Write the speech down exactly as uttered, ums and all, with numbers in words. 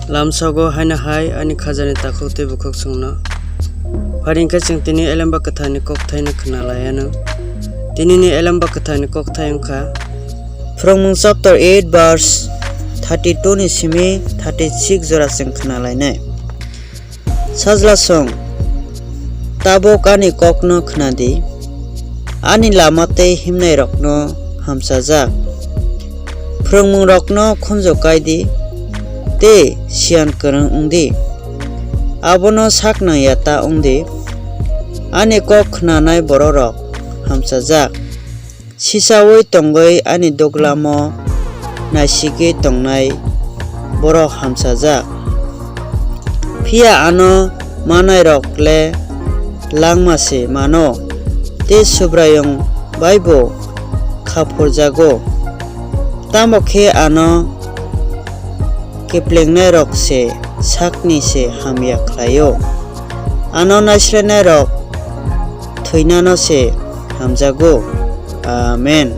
Lamsogo haino hai ani khajani takhuk tei bukhuk chwngno. Phai hwnkhe chwng tini Elemba Kwtharni kokthaino khna lai anw. Tinini Elemba Kwtharni kokthai wngkha Phrwngmung chapter eight verse thirty two ni simi thirty six jora chwng khna lainai. Sajlasong, tabuk ani kokno khna di, ani lama tei himnairokno hamchajak. Phrwngmungrokno khunju kai di, tei siyan kwrwng wng di. Abono sak nang ya ta wng di, ani kok khnanai bororok hamchajak. Sichaui tongwi ani duglamo naisigwi tongnai borok hamchajak. Phiya ano manairok le langma se mano, tei Subraiyung bai bo kha phurjago. Tamo khe ano keplengnairok se sakni se hamya khlai-o, ano naislernairok thwinano se hamjago. Amen.